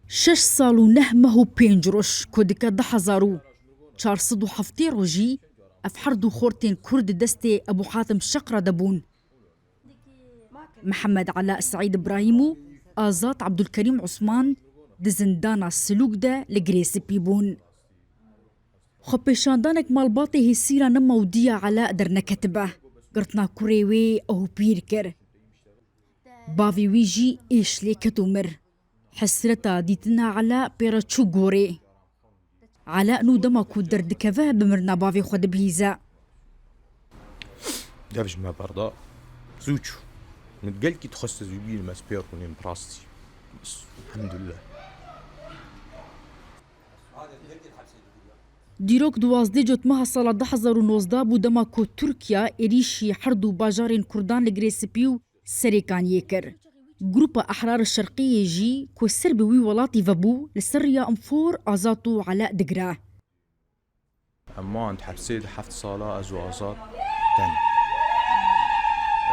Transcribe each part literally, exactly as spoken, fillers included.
Şeş sal û neh meh û pênc roj, ku dike du hezar û çar sed û heftê rojî, ev her du xortên Kurd di destê Ebû Hatim Şeqra de bûn. Mihemed Ela Seîd Îbrahîm û Azad Ebdulkerîm Osman di zindana Silûk de li Girê Spî bûn. Xwepêşandanek malbatê hêsîra nema û diya Ela derneketibe. Girtina kurê wê ew pîr kir. Bavê wî jî êş lê ket û mir. Hesreta dîtina Ela pê re çû gorê. Ela nû dema ku derdikeve bi mirina bavê xwe dibihîze. Dev ji me berda. Zû çû. Min gelkî dixwest ez wî bînim, ez pê rûnêm bi rastî. Bes, elhamdulillah. Dîrok duwazdeh Cotmeha sala du hezar û nozdeh bû, dema ku Tirkiye êrîşî her du bajarên Kurdan li Girê Spî û Serêkaniyê kir. Grupa Ehrar Şerqiyê jî ku ser bi wî welatî vebû, li ser riya Infor Azad û Ela digire. Em man di hepsê di heft sala ez û Azad tenê.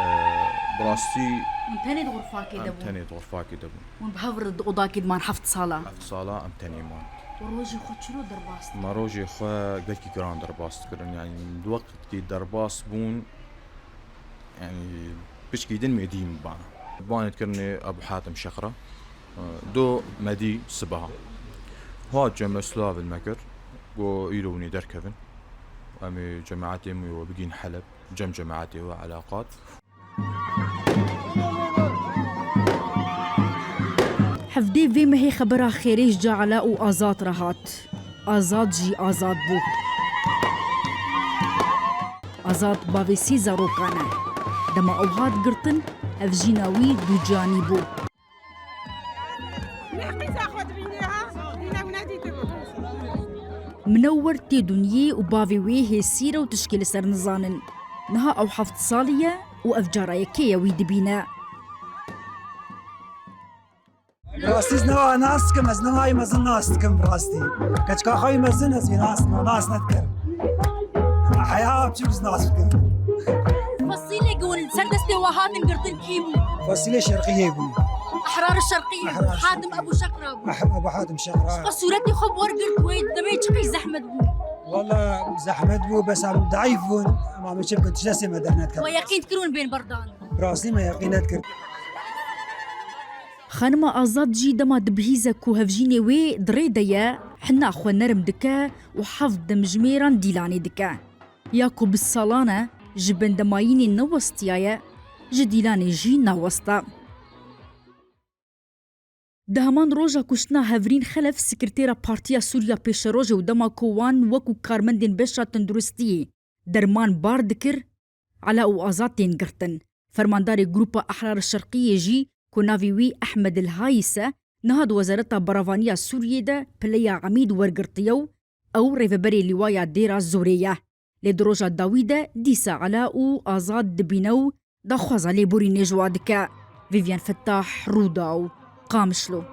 Ee, bi rastî Hûn tenê di xurfakê de em bûn? Tenê di xurfakê de bûn. Hûn bi hev re di odakê de man heft sala? Heft sala em tenê man. Û rojê xwe çilo derbas dikir? Me rojê xwe gelkî giran derbas dikirin. Yani di wextkî derbas bûn, yani piçkî din mêdî min bana. Banê dikirinê Ebû Hatim Şeqra. Do medî sibeha. Hat cem me silav li me kir. Go îro hûnê derkevin. Em ê cemaetê me we bigîn Heleb. Cem cemaetê we elaqat. Hevdê vê mehê xebera xêrê ji Ela û Azad re hat. Azad jî azad bû. Azad bavê sê zarokan e. Dema ew hat girtin, hevjîna wî ducanî bû. Ne qîza xwe dibîne ha, ne, ne dîtibû. Minewwer tê dinyê û bavê wê hêsîr e û tişkê li ser nizanin. Niha ew heft salî ye û ev cara yekê ye wî dibîne. Rastî ez nava nas dikim, ez navayê mezin nas dikim bi rastî. Keçika xwe yê mezin ez wî nas, nas nedikim. Heya biçim ez nas bikim. Fesîlê ku li ser destê we hatin girtin kî bû? Fesîlê Şerqiyê bû. Ehrar Şerqiyê bû. Ehrar Hatim Şerqiyê. Ebu Şeqra bû. Ebu Hatim Şeqra. Ji xwe sûretê xwe bi we re girt wê demê çi qî zehmet bû? Wala zehmet bû, bes em daîf bûn. Em ê çi bikin, tişt destê me dernedikevin. We yeqîn dikir hûn bên berdan? Bi rastî me yeqîn nedikir. Xanima Azad jî dema dibihîze ku hevjînê wê di rê de ye, hina xwe nerm dike û heft demjimêran dîlanê dike. Ya ku bi salan e ji bendemayînê newestiyaye, ji dîlanê jî nawesta. Di heman roja kuştina Hevrîn Xelef, sekretêra Partiya Sûriya Pêşerojê û dema ku wan wekû karmendên beşa tenduristiyê derman bar dikir, Ela û Azad tên girtin. Fermandarê Grupa Ehrar Şerqiyê jî ku navê wî Ehmed El Hayis e, niha di Wezareta Beravaniya Sûriyê de pileya emîd wergirtiye û ew rêveberê Lîwaya Dêra Zorê ye. Lê di roja dawî de dîsa Ela û Azad dibîne û daxwaza lêborînê ji wa dike. Vivian Fettah, Rûdaw, Qamişlo.